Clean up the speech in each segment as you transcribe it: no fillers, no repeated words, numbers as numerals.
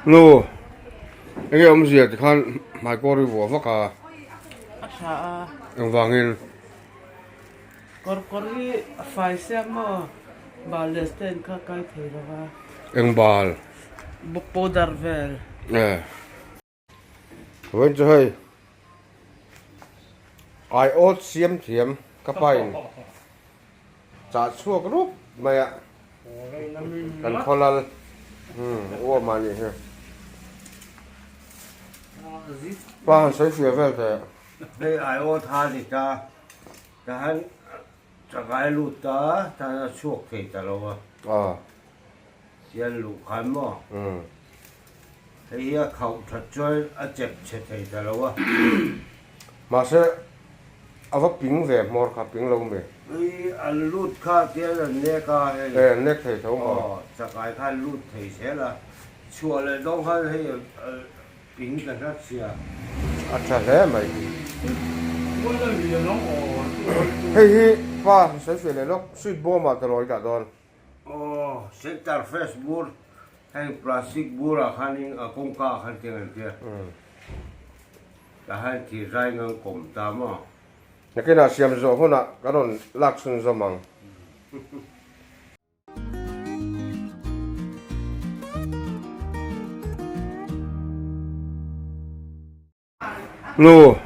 Nu, enge awmzia tikhan hmaikawr i vuah vak a? A tha a. Engvangin? Kawr kawr hi a fai sia maw? Bal leh stand kha kai thei lo va. Eng bal? Powder vel. E. Vawiin chu hei aiawt siam thiam ka pain chah chhuak rup mai a kan khawlal uam a nih hi. Pa han sawi fiah vel teh. Hei aiawt ha ni ta tahan chakai lut ta tahan a chhuak thei ta lo a. Sial luh khan maw? Hei hi a khauh that chuan a chep chhe thei ta lo a. Mahse, a va ping ve hmawr kha, ping lo mi? Hei an lut kha tian an nek a hei. E, an nek thei tho maw? Aw, chakai kha an lut thei zel a. Chhuah leh zawng khan hei a ping ta hlat sia. A tha hle mai. Hei hi pa sawi fiah leh lawk, sweet bawm ah ta lawi dah dawn. Aw, center fresh bur, heng plastic burah khanin a kawngka ah khan tiang an tia. Tah hian thir zai ngang kawm ta maw? Nakinah siam zawh hunah ka rawn lak chhunzawm ang. Nu,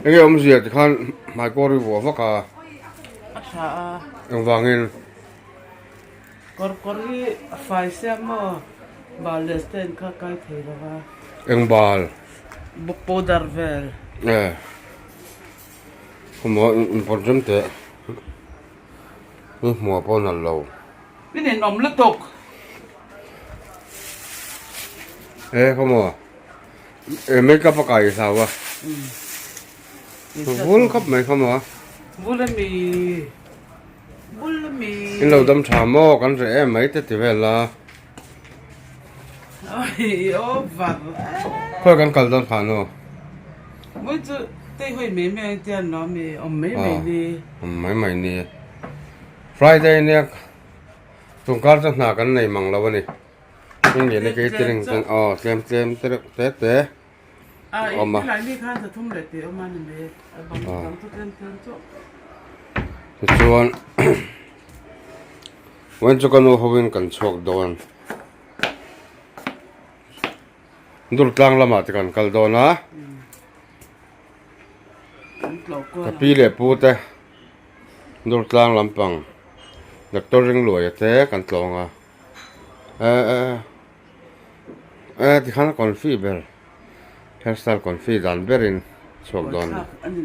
enge awmzia tikhan hmaikawr i vuah vak a? A tha a. Engvangin? Kawr kawr hi a fai sia maw? Bal leh stand kha kai thei lo va. Eng bal? Powder vel. E. Khawmaw in pawt rem teh. Ni hmuah pawh nalh lo. Min inawm lutuk. E khawmaw. E make up a kai hlau a. Vul khawp mai kha maw. Vul a mi. Vul a mi. In lo dam tha maw kan reh em mai te ti vel la. Oi over. Khawi kan kal dawn kha nu. Vui chu tei hawi mai mai ang tian lo mi awm mai mai ni. Awm mai mai ni. Friday nia tungkar chu hna kan nei mang lo a ni. Aw tlem tlem te reuh te te a awm a. Tichuan vawiin chu ka nu hovin kan chhuak dawn Durtlang lamah te kan kal dawn a ka pi leh pu te Durtlang lampang Doctor Ringluaia te kan tlawng a. Eh eh tikhan a confi ber hairstyle confi dan berin chhuak dawn a ni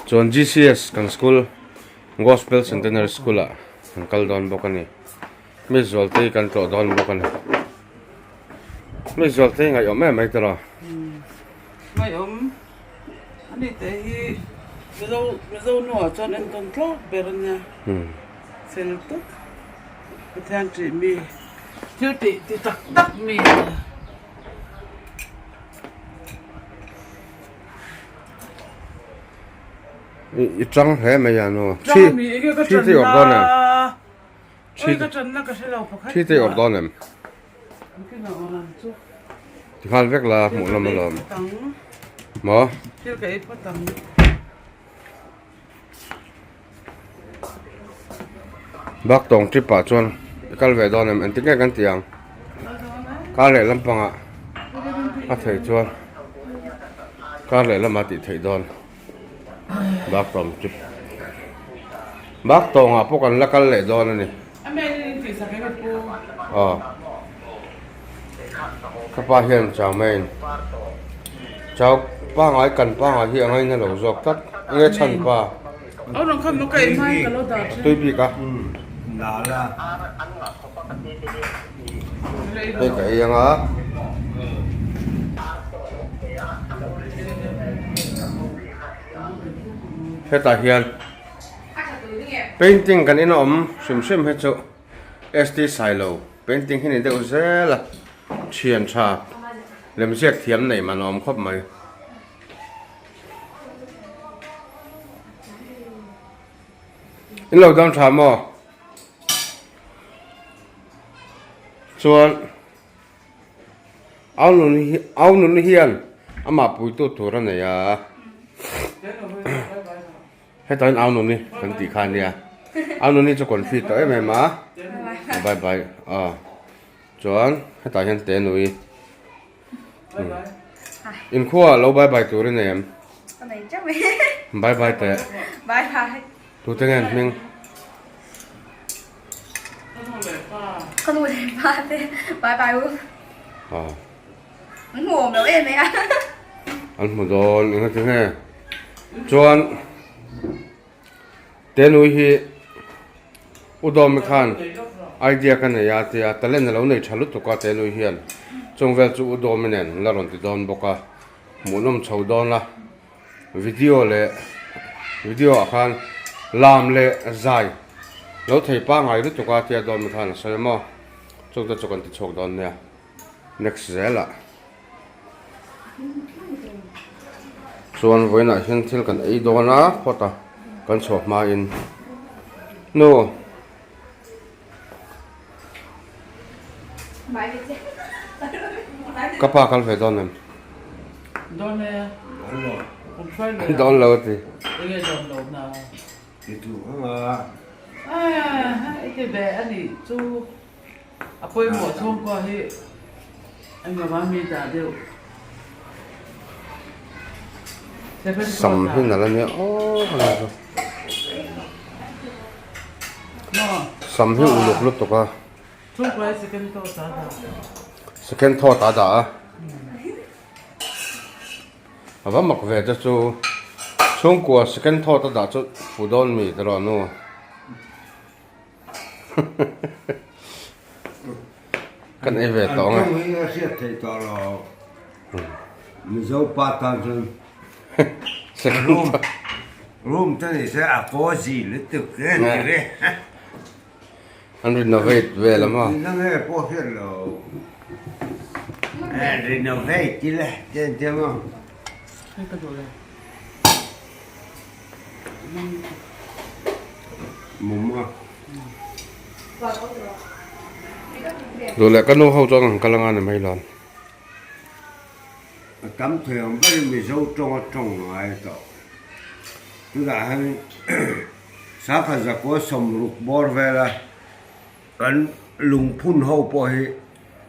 chuan G_C_S kan school gospel centenary school ah kan kal dawn bawk a ni mi zualte hi kan tlawh dawn bawk a ni mi zualte hi ngaihawm em mai tawh ngaihawm Ani te hi Mizo Mizo nuah chuan entawn tlak ber a nia. Fel tak Pathian tih mi thil tih ti tak tak mi a nia. I tang hle mai a nu. Tang mi enge ka tan na. Oi ka tan na ka hre lo pakhat. Thi te awrh dawn em? Ti nghal vek la hmuh lam alawm. Maw? Thil ka ei phawt ang. Bak tawng trip ah chuan i kal ve dawn em? Engtin nge kan ti ang? Kar leh lampangah a theih chuan kar leh lamah tih theih dawn. Bak tawng trip. Bak tawngah pawh kan la kal leh dawn a ni. Aw ka pa hian chau mai in chau pangai kan pangai hi a ngaina lo zawk tlat enge chhan pa a tui bik a hei ka ei anga. Hetah hian. Painting kan in a awm hrim hrim hi chu ST Sailo painting hi ni deuh zel a thian tha lemziak thiam nei man a awm khawp mai. In lo dam tha maw? Chuan au nun hi au nun hian amah puitu tur a nei a. Hetah hian au nuni kan tih kha a nia. Au nuni chu confi tawh em em a. Bye bye aw. Chuan hetah hian te nui. Inkhua lo bye bye tur i nei em? Ka nei teuh e. Bye bye teh. Bye bye. Tute nge an hming? Ka nu leh pa te bye bye u. Aw. An hmu awm lo em e a. An hmu dawn eng ati nge. Chuan te nui hi U Dawmi khan idea ka nei a tia talent a lo nei tha lutuk a te nui hian chung vel chu U Dawmi nen la rawn ti dawn bawk a hmuhnawm chho dawn a video leh video ah khan lam leh zai lo thei pangai lutuk a tia Dawmi khan a sawi a maw chung te chu kan ti chhuak dawn nia next zelah chuan vawiinah hian thil kan ei dawn a phawt a kan chhuah hmain nu ka pa kal ve dawn em dawn lo a ti. A pawimawh chhungkua hi engemaw mi dah deuh. Sam hi nalh a nia aw ka lo chu. Sam hi uluk lutuk a. Chhungkua hi second thought a dah. Second thought a dah a. A va mak ve te chu chhungkua second thought a dah chu fu dawn mi te rawh nu. Kan ei ve tawh ang e. An tawng hi a hriat theih tawh lo. Mizo pa tan chuan room room te ni se a cozy lutuk e ni re. An renovate vel a maw? Nang e pawh hriat lo. Renovate ti le ten te maw. Duh leh ka nu ho chuan an kal anga ni mai lo. A tam thei ang berin Mizo tawng a tawng ngai tawh. Tunah hian Sangha Zakua sawmruk bawr vela Kan lungphun ho pawh hi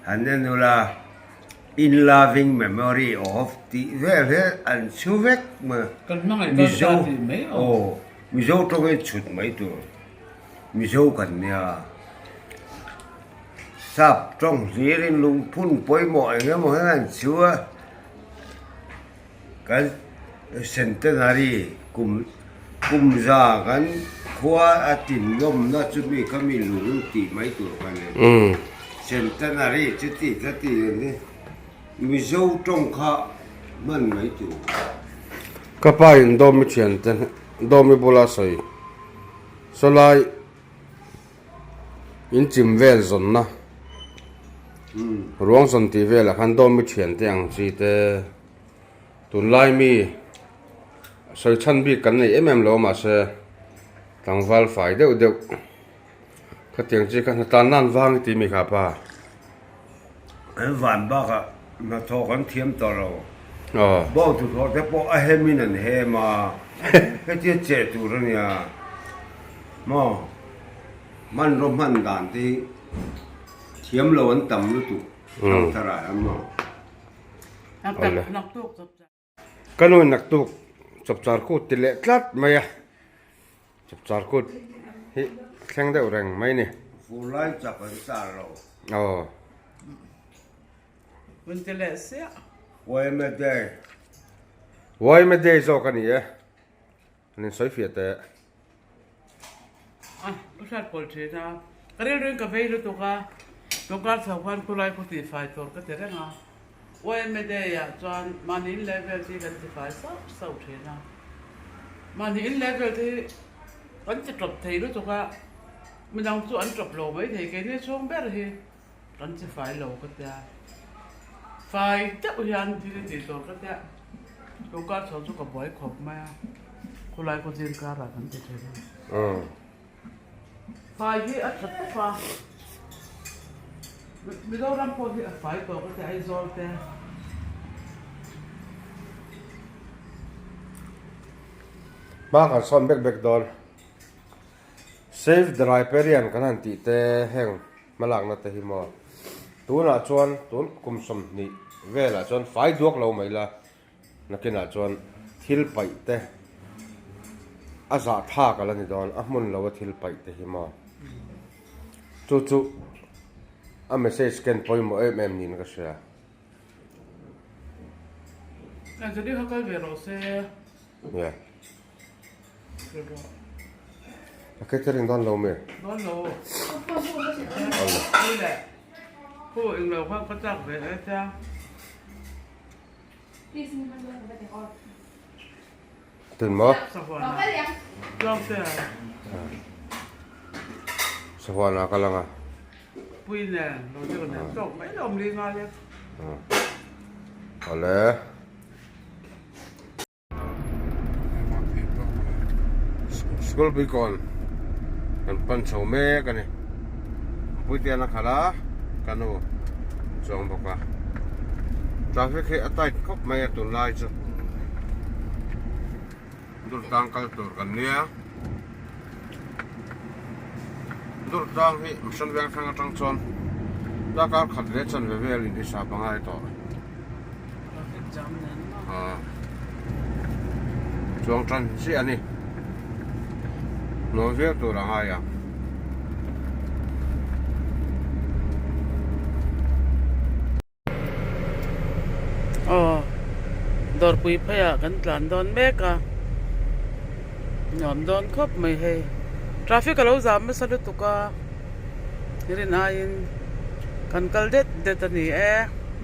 han en ula In loving memory of tih vel hi an chhu vek mai a. Kan hmangaih tan ta tih mai aw. Aw, Mizo tawngin chhut mai tur. Mizo kan nia. Sap tawng hlirin lungphun pawimawh eng emaw hian an chhu a. Kan centenary kum kum za kan khua a tin lawmna chu mi kha mi lung tih mai tur kha ni. Centenary chu ti kha ti a ni. Mizo tawng kha hman mai tur. Ka pa in Dawmi thian te Dawmi bula sawi sawlai In chim vel zawnna ruang zawn tih velah khan dawm mi thian te ang chi te tunlai mi sawi chhan bik kan nei em em lo mahse tlangval fai deuh deuh khatiang chi kha hnatlan nan vang i ti mi kha pa. An van bakah hnathawh kan thiam tawh lo. Bawng tuthawh te pawh a hem in an hem a, hetia che tur a nia. Maw? Hmanraw hman dan te hi thiam lo an tam lutuk thangthar ah hian maw? Ka nu in naktuk chawpchar kut ti leh tlat mai a, chawpchar kut hi thleng deuh reng mai a ni. Fur lai chak an char lo. Aw. Min ti leh siah. Yma Day. Yma Day zawk a ni e. An insawi fiah teh. A, ka hriat pawlh thin a. Ka rilruin ka vei lutuk a, tawngkar chho khan khulai khaw tihfai tur ka ti reng a. YMA Day ah chuan mahni in level te hi kan tifai sauh sauh thin a. Mahni in level te hi kan ti tawp thei lutuk a, midang chu an tawp lo maithei keini chhung ber hi kan tifai lo ka tia. Fai deuh hian thil i tih tur ka tia. Tawngkar chho chu ka buai khawp mai a, khulai khaw zing karah kan ti thin a. Fai hi a tha tawp a. Mizoram pawh hi a fai tawh ka ti Aizawl te. Hma kan sawn bek bek dawn. Save the Riparian kan han tih te heng hmalakna te hi maw. Tunah chuan tun kum 20 velah chuan fai duak lo mai la nakinah chuan thil paih te a zah thlak a la ni dawn a hmun lo a thil paih te hi maw. Chu chu a message ken pawimawh em em niin ka hria. Anjali kha kal ve rawh se. Nge. A catering dawn lo mi? Dawn lo. Pui leh. Khu englo kha ka chak ve e tia. Tin maw? Sahuan ah ka lang a. Pui nen lo deuh nen tawk mai lo awm li ngai e. Awle. School Bicon kan pan chho mek a ni. Puitean a khalh a, ka nu chuang bawk a. Traffic hi a tight khawp mai a tunlai chu. Durtlang kal tur kan nia. Durtlang hi Mission Vengthlang atang chuan darkar khat leh chanve velin i sa pangai tawh. Chuang tan chiah a ni. Nuam viau tur a ngai ang. Aw dawrpui pheiah kan tlan dawn mek a nuam dawn khawp mai hei traffic a lo zam nasa lutuk a rin aiin kan kal det det a ni e.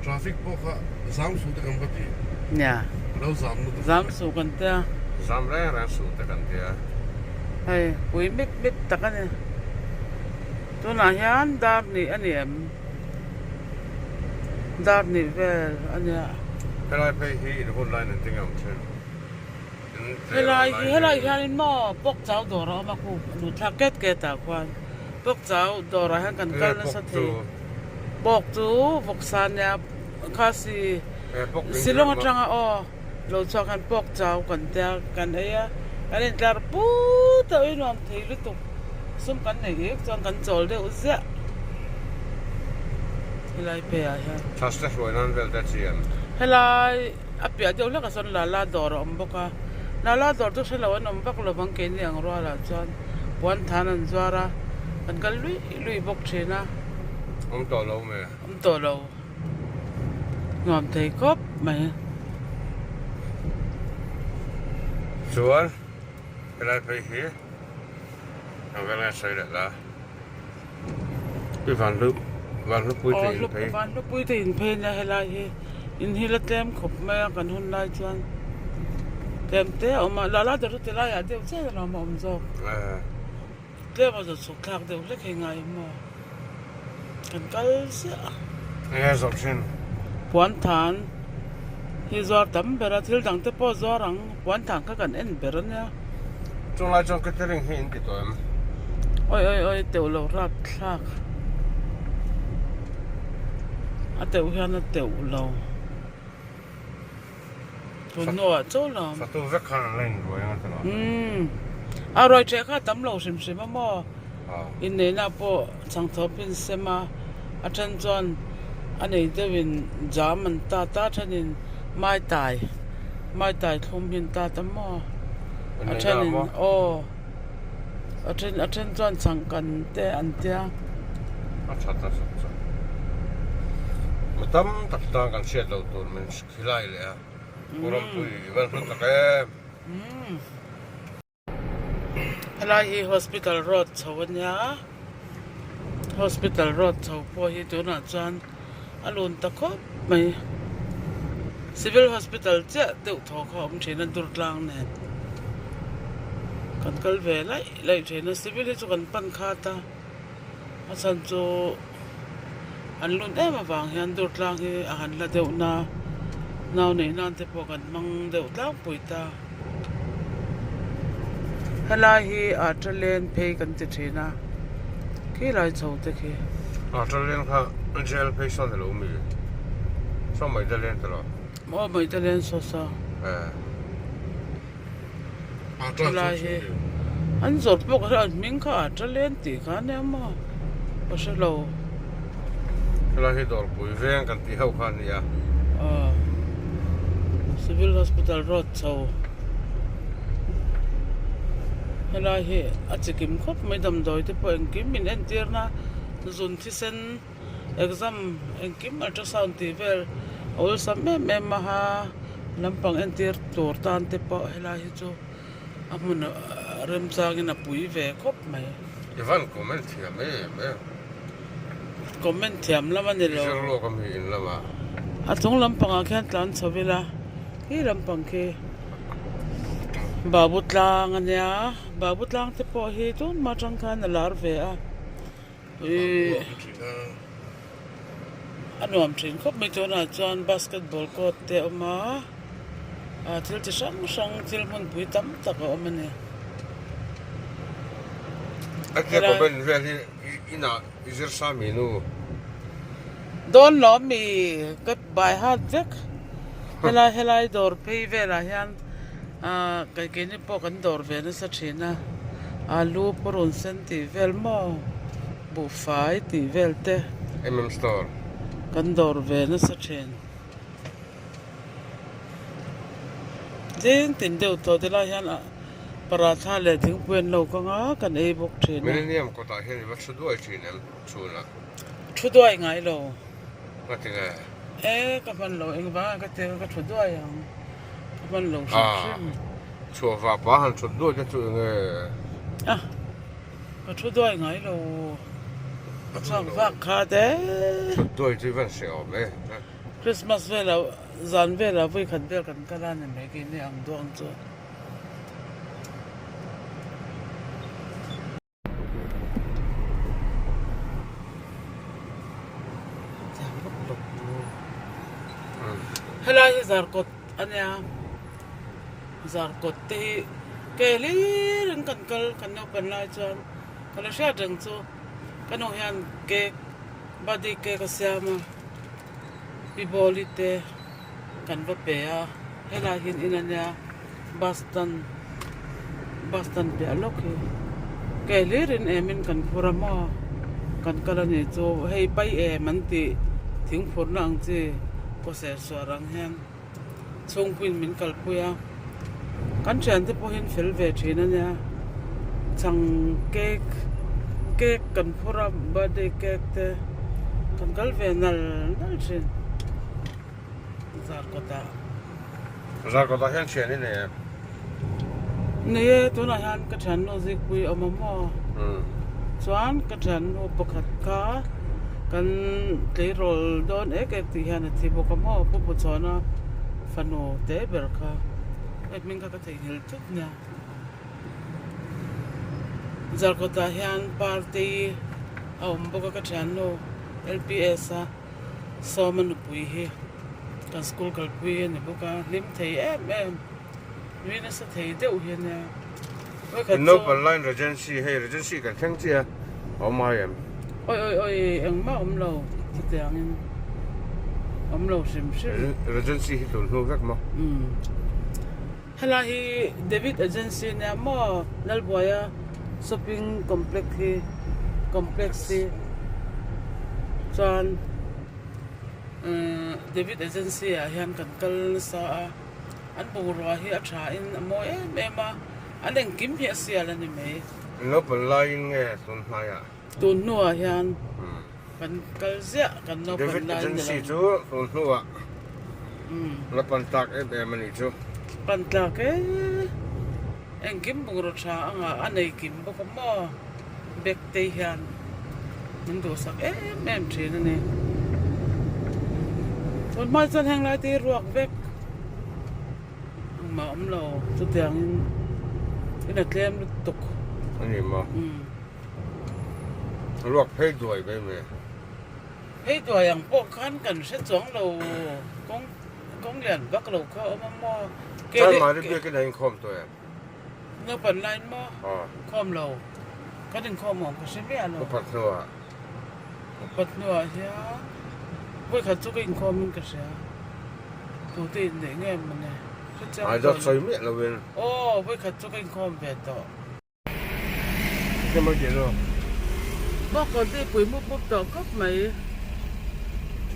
Traffic pawh kha zam suh te kan va ti. Nia. A lo zam lutuk. Zam suh kan tia. Zam reng reng suh te kan tia. Hei pui mip mip tak a ni. Tunah hian dar hnih a ni em? Dar hnih vel a nia. Helai phei hi in hun lai nen tinge awm thin? Helai hi helai hianin maw pawk chau dawr a awm a khu lut thlak ket ket ah khuan pawk chau dawrah hian kan kal nasa thei. Pawk chu vawksa nia khasi Shillong atanga aw lo chhuak hian pawk chau kan tia kan ei a kan intlar put a ui nuam thei lutuk sum kan nei ik chuan kan chawl deuh ziah helai pheiah hian. Chhas te hruai nan vel te chi an. Helai a piah deuh hlekah sawn Lala dawr a awm bawk a Lala dawr chu hrelo an awm vak lovang keini ang rualah chuan puan than an zuar a kan kal lui lui bawk thin a. Awm tawh lo mai. Awm tawh lo. Nuam thei khawp mai. Chuan helai phei hi ang vel nge sawi leh la i van hlu van hlupui te in phei. Van hlupui te in phei nia helai hi in hi la tlem khawp mai a kan hun lai chuan tlem te a awm a la la deuh chu ti laiah deuh chiah a lawm a awm zawk. Tlem a zawt chhuk thlak deuh hlek hei ngai maw? Kan kal ziah a. Enge zawrh thin? Puan than hi zuar tam ber a, thil dang te pawh zuar ang. Puan than kha kan en ber a nia. Chung lai chuan catering hi in ti tawh em? Oi oi oi teuh lo rap thlak. A teuh hian a teuh lo. Tun hnuah chaw lam. Fatu vek khan an la inruai ang a ti lo. Umm. A ruai ṭheh kha a tam lo hrim hrim a maw? Inneihna pawh chhangthawp in sem a, a then chuan a nei deuhin jam an tat a, a thenin mai tai, mai tai thlum hi an tat a maw? A thenin aw, a then a then chuan chhangkan te an tia. A that a that chu. Mi tam tak tan kan hriat loh tur min Khilai leh a Pu Rampui i van hlu tak em. Helai hi hospital road chho a nia hospital road chho pawh hi tunah chuan a lun ta khawp mai civil hospital chiah deuh thaw kha a awm thin a durtlang nen kan kal ve laih laih thin a civil hi chu kan pan khat a a chhan chu. An lun em avang hian Durtlang hi a han la deuh na, nau neih nan te pawh kan hmang deuh tlangpui ta. Helai hi a talen phei kan ti thin a, khilai chho te khi. A talian kha jail phei sawn alo mi? Saw mai talian talo. Maw mai talian saw saw. Eh. Helai hi an zawrh pawh ka hre an hming kha a talian tih kha ania maw ka hre lo. Helai hi dawrpui veng kan tih ho kha a nia. Aw Civil Hospital road chho helai hi a chikim khawp mai damdawi te pawh engkim in entirna zun thisen exam engkim ultrasound tih vel a awlsam em em a ha lampang entir tur tan te pawh helai hi chu a hmun remchangin a pui ve khawp mai. I van comment thiam em em. Comment thiam lam a ni lo. I zir lawk a mi in lamah. A chung lampangah khian tlan chho ila khi lampang khi Babu tlang a nia Babu tlang te pawh hi tunhma atang khan a lar ve a ih a nuam thin khawp mai tunah chuan basketball court te a awm a ah thil chi hrang hrang thil hmunpui tam tak a awm a ni. A tia comment vel hi inah i zir sa mi nu. Dawn lo mi ka by heart vek helai helai dawr phei velah hian ah kei keini pawh kan dawr ve nasa thin a alu purun sen tih vel maw buhfai tih vel te mm store kan dawr ve nasa thin. Zing tin deuh tawh te lai hian ah paratha leh thingpui an lo kang a kan ei bawk thin a. Millennium kawtah hian i va thu duai thin em chhunah? Thu duai ngai lo. Nga ti nge? E ka hman lo engvanga ka tia ka thu duai ang ka hman lo hrim hrim. Chhuah vah pa han thut duai te chu enge? A ka thu duai ngai lo. Ka chhuak vak kha te. Thut duai chu i van hre awm e. Christmas velah zan velah vawi khat vel kan kal a ni mai keini ang duang chu. Helai hi zarkawt a nia zarkawt te hi ke hlir in kan kal kan naupan lai chuan ka la hriat reng chu ka nu hian cake birthday cake a siam a. Pi Bawli te kan va pe a helai hian in a nia bus stand bus stand piah lawk hi ke hlir in em in kan phur a maw kan kal a nih chu hei pai em an tih thing phurna ang chi kaw ser suar ang hian chhungpuiin min kalpui a kan thiante pawhin fel ve thin a nia chhang cake cake kan phur a birthday cake te kan kal ve nal nal thin zarkawt ah. Zarkawt ah hian thian i nei em? Nei e tunah hian ka thiannu zikpui a awm a maw chuan ka thiannu pakhat kha kan tleirawl dawn ek ek tih hian a thi bawk a maw pu Puchhawna fanu te ber kha hei hming kha ka theihnghilh thut nia Zarkawtah hian party a awm bawk a ka thiannu L_P_S a. Sawma nupui hi kan school kalpui a ni bawk a, hlim thei em em, nui nasa thei deuh hi a nia. Vawikhat chu. Noble Line Regency hei Regency kan thleng chiah a awm ai em? Awi awi awi engmah awm lo chutiangin awm lo hrim hrim. Regency hi tun hnu vek maw? Umm helai hi David Agency nia maw Lalbuaia shopping complex hi complex hi chuan uhh David Agency ah hian kan kal nasa a an bungrua hi a tha in a mawi em em a an engkim hi a sial a ni mai. Naupang laiin nge tun hnaiah? Tun hnuah hian kan kal ziah kan naupang David lai ni lo. Agency chu tun hnuah la pan tlak em em a nih chu. Pan tlak e engkim bungraw tha anga a nei kim bawk a maw bag te hian min duhsak em em thin a ni. Tun hma chuan heng lai te hi ruak vek engmah awm lo chutiangin in a tlem lutuk. A ni maw? Ruak phei duai mai mai. Phei duai ang pawh khan kan hre chuang lo kawng kawng lian vak lo kha a awm a maw. Chuan mahni biakin a inkhawm tawh em? Naupan lain maw? Khawm lo. Kan inkhawm awm ka hre miah lo. Upat hnuah. Upat hnuah hian vawikhat chu ka inkhawm in ka hria. Tute inneih nge mawni hrechiang Ai dawt sawi miah lo in. Aw vawikhat chu ka inkhawm ve tawh. Enge mawi tih lo? Bawk kawn te pui mup mup tawh khawp mai.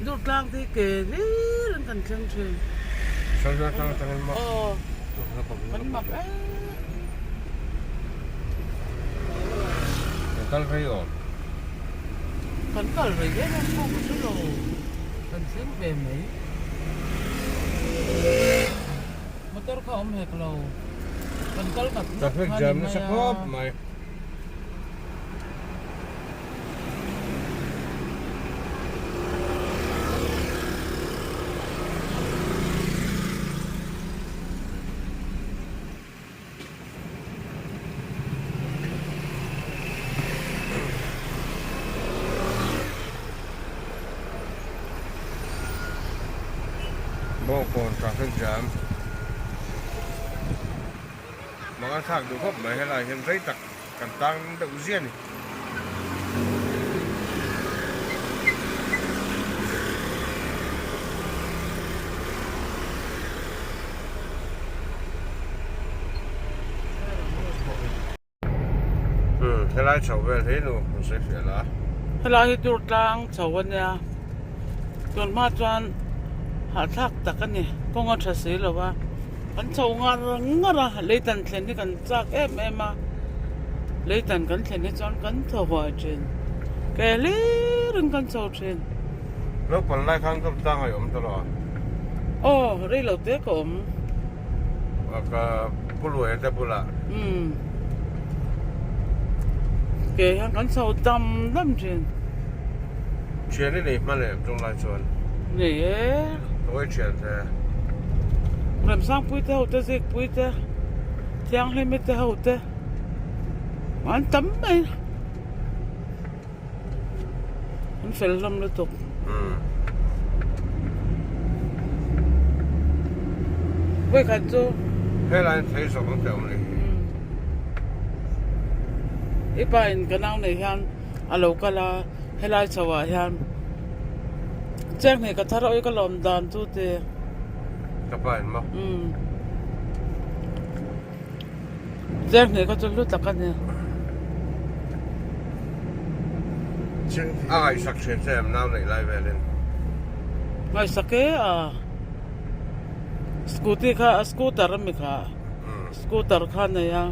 Dur tlang te hi ke hlir in kan thleng thin. Sawi tlang atangin maw? Aw kan mak em. Kan kal rei awm. Kan kal rei em em pawh ka hre lo. Kan thleng ve mai. Motor kha awm hek lo. Kan kal ngat ngat Traffic kha jam ni nasa mai a. khawp mai. Bawngkawn traffic jam Mangan thlak duh khawp mai helai hian rei tak kan tang deuh ziah a ni. Umm helai chho vel hi nu an sawi fiah la. Helai hi tur tlang chho a nia tun hma chuan hahthlak tak a ni kawng a tha si lo a kan chho ngar ngar a lei tan thlen hi kan chak em em a lei tan kan thlen hi chuan kan thaw huai thin ke hlir in kan chho thin. Naupang lai khan ka tang a i awm ta lo a. Aw rei lo te ka awm. Ka pu luai te bulah. Umm. Ke hian kan chho dam dam thin. Thian i nei hma leh tum lai chuan. Nei e. Kawi thian te. Remsangpui te ho te Zikpui te Thianghlimi te ho te an tam mai. An fel hlawm lutuk. Umm. Vawikhat chu. Helai in thei zawk ang teh awm ni. Umm. I pa in ka nau nei hian a lo kal a helai chho ah hian cheng hnih ka thar awi ka lawm dan chu ti. Ka pa in maw? Umm. Cheng hnih kha chu hlu tak a ni. A ngaihsak thin che em nau neih lai velin? Ngaihsak e a. Scooty kha a scooter a mi kha. Scooter kha a nei a.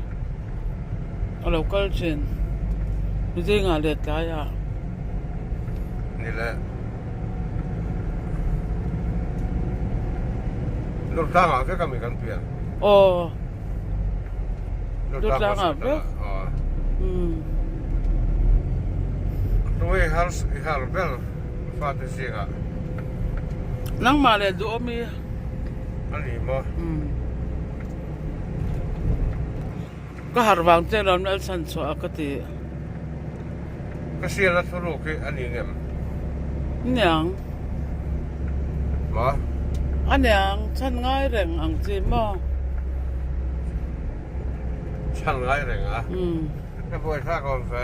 A lo kal thin. Zingah leh tlaiah. Ni le. Lurtlangah vek a mi kan pian. Aw. Lurtlangah vek. Aw. Tunge har i har ber fate zingah. Nangmah leh duhawm i. A ni maw? Ka har vang che lam lal chhan chhuah a ka ti. Ka hriat a thuruk hi a ni ngem? Niang. Ma? A niang, chhan ngai reng ang chi maw? Chhan ngai reng a? Umm. Ka buai thlak awm ve.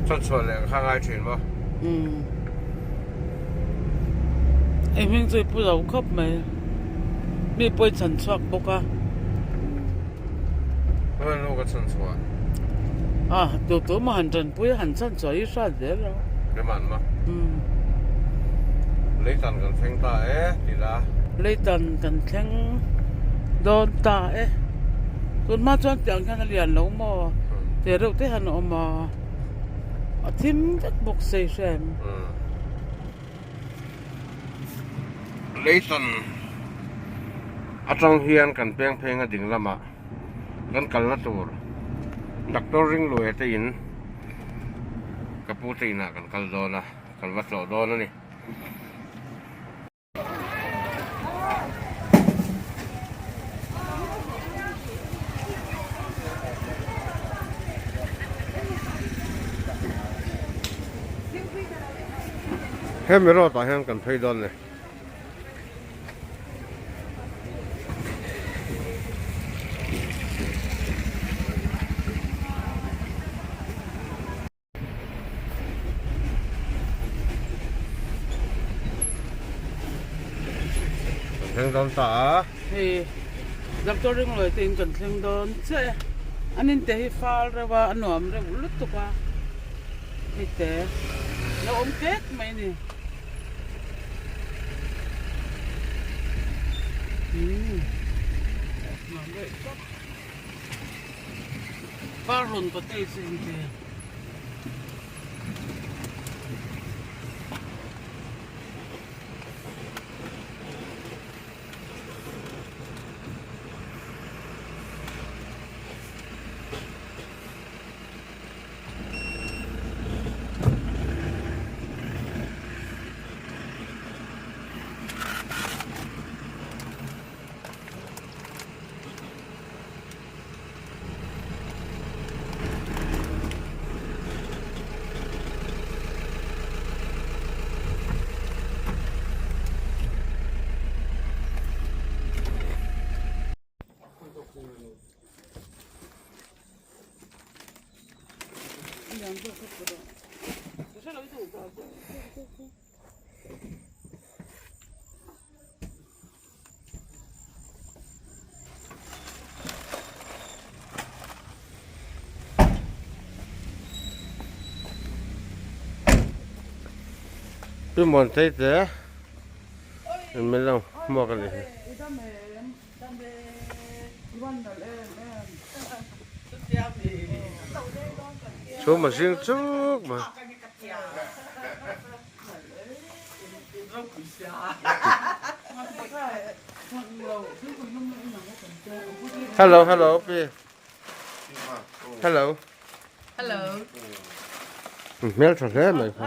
Chhan chhuah leh kha ngai thin maw? Umm. I hming chu i pu lo khawp mai. Mi pawh i chhan chhuak bawk a. Khawi nu ka chhan chhuah? A, tu tu maw han tanpui a han chhan chhuah hi hrat zel lo. Keimah maw? Umm. Leitan kan thleng ta e ti la. Leitan kan thleng dawn ta e. Tun hma chuan tiang hian a lian lo maw? Te reuh te hian a awm a. A thim vek bawk sei hrem. Leitan atang hian kan peng pheng a ding lamah kan kalna tur Doctor Ringluaia te in ka pu te inah kan kal dawn a kan va tlawh dawn a ni. Hemi road ah hian kan phei dawn ni. thleng dawn ta a. Hei Doctor Ringlawi te in kan thleng dawn chiah e. An in te hi fal reuh a, a nuam reuh lutuk a. Hei te lo awm kek mai a ni. Umm nuam reuh tlat. Farrawn cottage a inti. Pi muan thei te in min lo hmuak a nih hi. Chhum a zing chuk mai. Hello hello pi hello hello hmel tha hle mai kha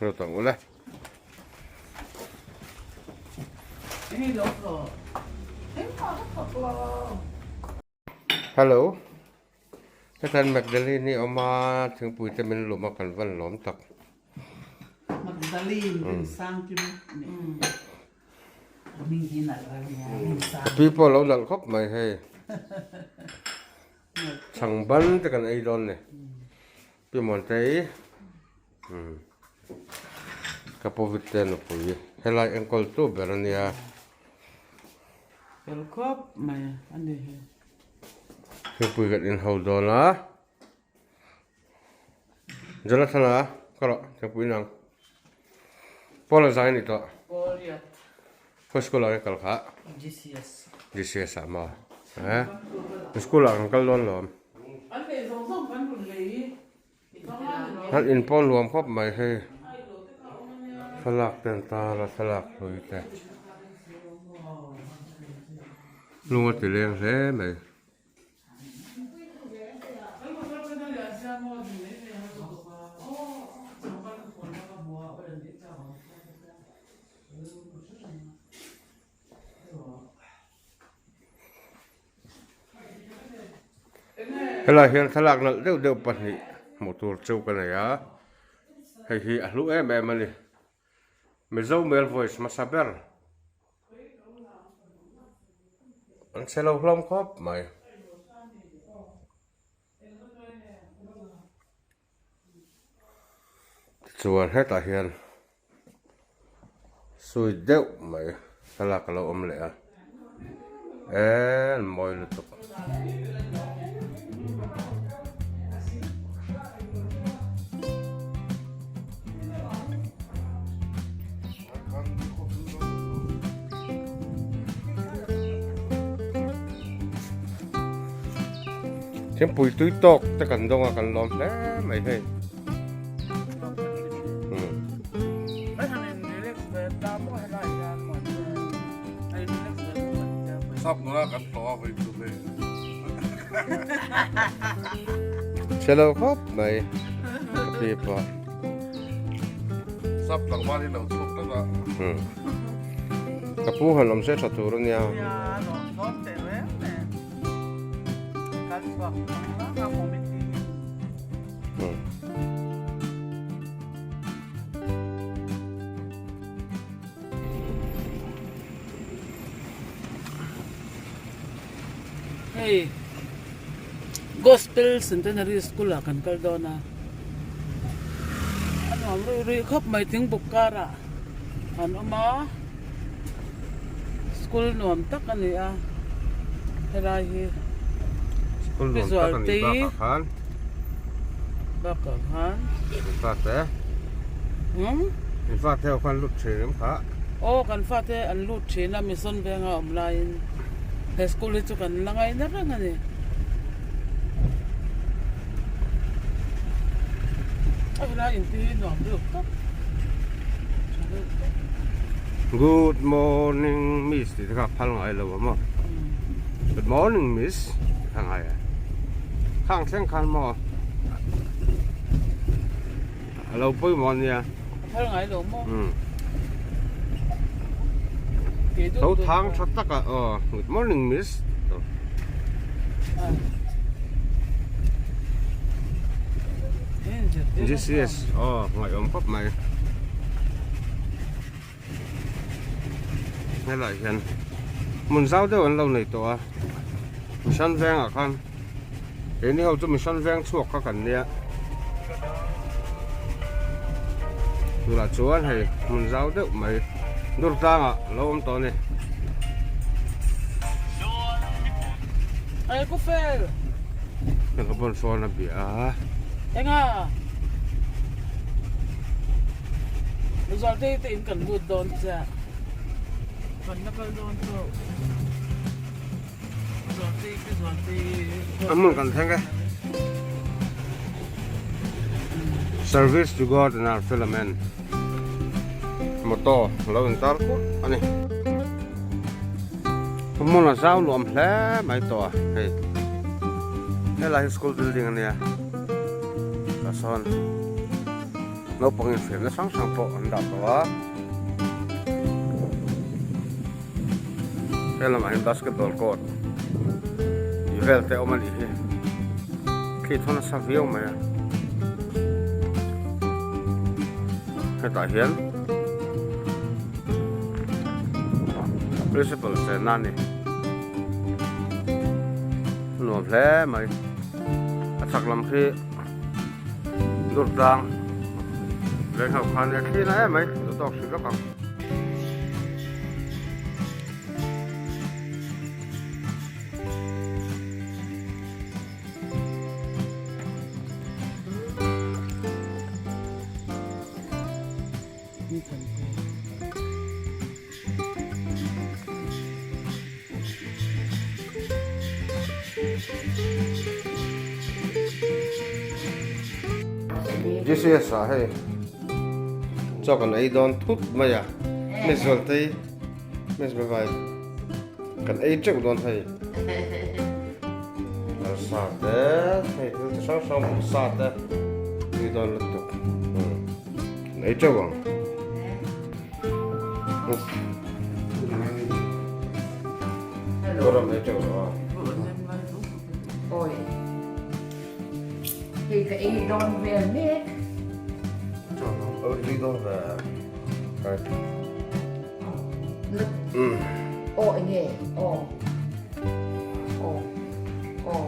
lo tawng ula Hello hetian Magdalene hi a awm a thingpui te min lum a kan van lawm tak. Magdalene rin sang kim Ka pi pawh a lo nalh khawp mai hei chhang ban te kan ei dawn ni Pi Muantei ka Covid te nupui helai enkawl tu ber a nia. Fel khawp mai a ni hi. Thingpui kan inho dawn a. Jonathan a ka rawh thingpui nang. Paul a zai ni tawh. Paul riat. Khawi school ah nge kal kha? GCS. GCS ah maw? Eh school ah kan kal dawn lawm. An lei zawng zawng kan rawn lei. An in pawh nuam khawp mai hei thlalak te an tar a thlalak hlui te lung a ti leng hle mai. Helai hian thlalak nalh deuh deuh pahnih hmuh tur chu ka nei a hei hi a hlu em em a ni Mizo male voice hmasa ber an che lo hlawm khawp mai. Tichuan hetah hian sui deuh mai thlalak a lo awm leh a eee an mawi lutuk. Thingpui tui tawk te kan dawng a kan lawm hle mai hei. Sap nula kan tlawh a vawi chu hei. Chhe lo khawp mai ka pi pawh. Sap tlangval hi lo chhuak tlat a. Ka pu han awm se tha tur a nia. Hei Gospel Centenary School ah kan kal dawn a. nuam ruih ruih khawp mai thingbuk karah an awm a school nuam tak a ni a helai hi School nuam tak a nih bakah khan bakah khan in fate in fate ho khan lut thin em kha aw kan fate an lut thin a mission venga awm laiin he school hi chu kan la ngaina reng a ni. A helai in te hi nuam deuh tawp tha deuh tawp. Good morning miss tih te kha phal ngai lo a maw good morning miss tih kha ngai a khang thleng khan maw a lo pawimawh ania a phal ngai lo maw tho thang tha tak a aw good morning miss GCS aw ngaihawm khawp mai helai hian hmun zau deuh an lo nei tawh a mission vengah khan keini ho chu mission veng chhuak kha kan nia tunah chuan hei hmun zau deuh mai dur tlangah a lo awm tawh a ni. Ka pawn phone a bia a. Enga? Zualtei te in kan lut dawn chiah. Kan la kal dawn chauh. Zualtei te Zualtei. A hmun kan thleng e. Service to God and our fellow men. Motor lo in tar put a ni. Hmun a zau nuam hle mai tawh a hei. Helai hi school building a nia. Tah sawn naupang infiamna hrang hrang pawh an dah tawh a. He lamah hian basketball court tih vel te a awm a nih hi. Khi thawn nasa viau mai a. Hetah hian principal chenna a ni. Nuam hle mai. A chhak lam khi dur tlang veng ho khan a thli na em mai duh tawk hrih vek ang. GCS ah hei chaw kan ei dawn thut mai a mi zualtei miss bye bye kan ei teuh dawn hei arsa te hei thil chi hrang hrang vawksa te tui dawn lutuk kan ei teuh ang. Ram ei teuh lo a. Oi. Hei ka ei dawn vel mek. Oi dawn ve. Kai. Aw enge aw. Aw. Aw.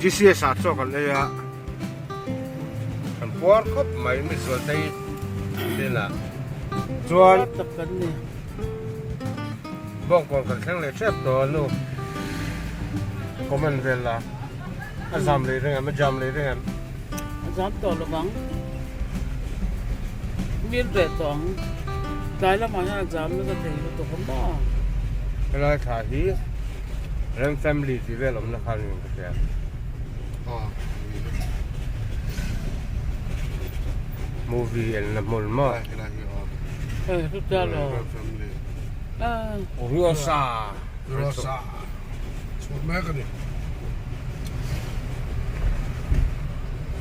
GCS ah chaw kan ei a kan puar khawp mai mi zualtei hnenah chuan bawngkawn kan thleng leh tep tawh a nu comment vel la a zam leh reng em a jam leh reng em a zam tawh lo vang mil ve tawh ang tlai lamah hian a jam nasa thei lutuk a maw helai thla hi Rem family tih vel awmna kha niin ka hria movie en na hmun maw Rosa Rosa chhut mek a ni.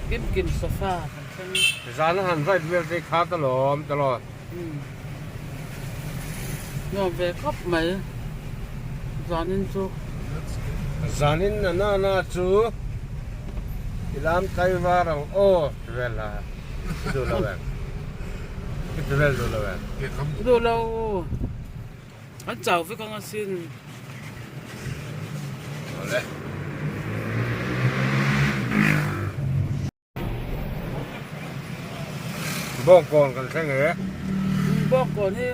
Kim kim sofa kan thleng. Zan a han ride vel te kha ta lawm ta law. Nuam ve khawp mai zanin chu. Zanin na na na chu i lam tlai var ang aw ti vel la i duh lo em i ti vel duh lo em. Duh lo. An chau vek ang asin. Awle. Bawngkawn kan thleng e. Bawngkawn hi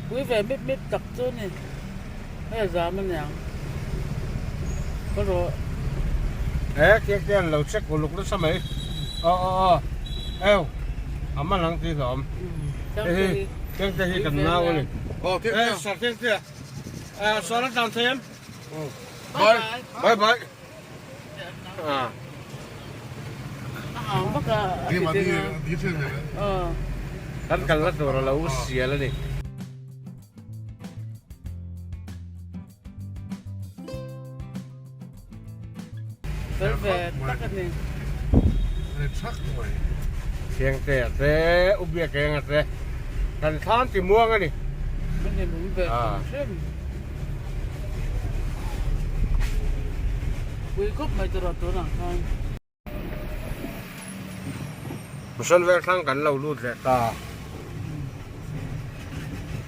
pui ve mip mip tak chu ni. Hei a zam aniang. Ka rawh. E tiang te an lo check uluk nasa mai. Aw aw aw. Ew. A man ang tih hlawm. Hei hi tiang te hi kan nau a ni. Aw tiang te. E sir tiang te. E sir a tlan thei em? Bye. Bye bye. Ah. Kan kalna tur a lo sial a ni. Fel ve tak a ni. Thiangte a te, Ubiakeng a te, kan thlam ti muang a ni. Min in um ve hrim hrim. Pui khawp mai tawrh tunah khan. Mission vel thlang kan lo lut leh ta.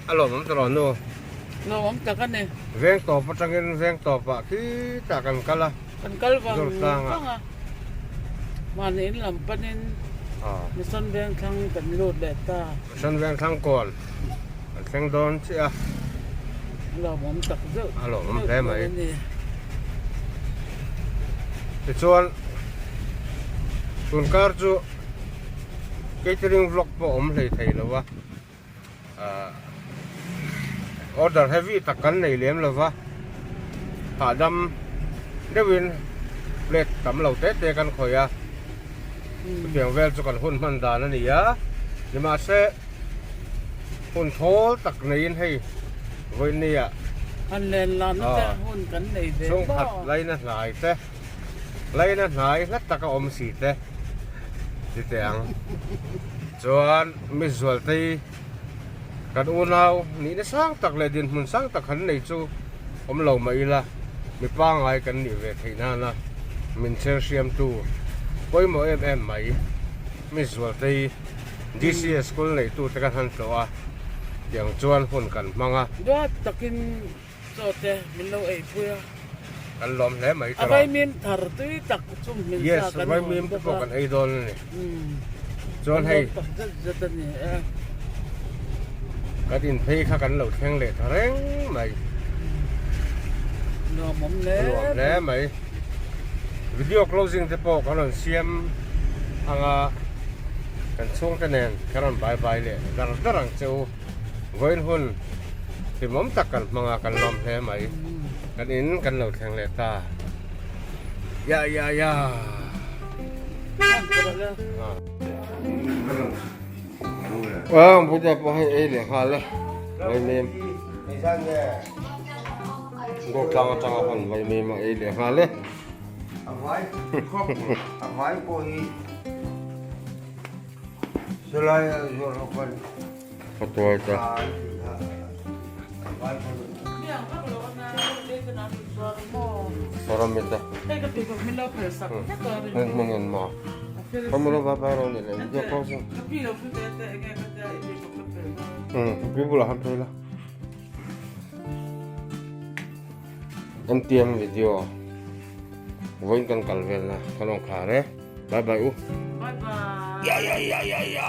A lawmawm tawrh nu. Lawmawm tak a ni. Veng tawp atangin veng tawpah khitah kan kal a. Kan kal vang vang a. Mahni in lam panin Mission veng thlang kan lut leh ta. Mission veng thlang kawl kan thleng dawn chiah a. A lawmawm tak zeuh. A lawmawm hle mai. Tichuan tunkar chu catering vlog pawh awm hlei thei lo a ahh order heavy tak kan nei lem lo va hahdam deuhin plate tam lo te te kan khawih a chutiang vel chu kan hun hman dan a ni a nimahse hun thawl tak neiin hei vawinia Han len lan na te hun kan nei ve maw? Chhungkhat laina hnai te, laina hnai hla taka awm si te ti teh ang. Chuan mi Zualtei kan unau nihna sang tak leh dinhmun sang tak han nei chu awm lo mah ila mi pangngai kan nih ve theih nana min cher hriamtu pawimawh em em mai mi Zualtei DCS school neitute kan han tlawh a, tiang chuan hun kan hmang a. Duat takin chaw te min lo ei pui a. Kan lawm hle mai tawh. A vaimim thar tui tak chu min sa kan Yes, vaimim te pawh kan ei dawn a ni. Chuan hei. Kan lawm tak zet zet a ni e. Kan inphei kha kan lo thleng leh ta reng mai. Nuam awm hle. Nuam hle mai. Video closing te pawh kan rawn siam anga kan chhungte nen kan rawn bye bye leh dar dar ang che u. Vawiin hun hlimawm tak kan hmang a, kan lawm hle mai. Kan in kan lo thleng leh ta. Ya ya ya. Aw Buddha pawh hei ei leh nghal e vaimim Dawtlang atanga hawn vaimim a ei leh nghal e. A vai a vai pawh hi silai a zuar ho khan a tuai ta. A vai pawh Paramita. Hmangin maw. Kamula ba ba ro ni le video call so. Pi bula han phei la. MTM video. Voin kan kal vel na kan ong khar e. Bye bye u. Bye bye. Ya ya ya ya ya.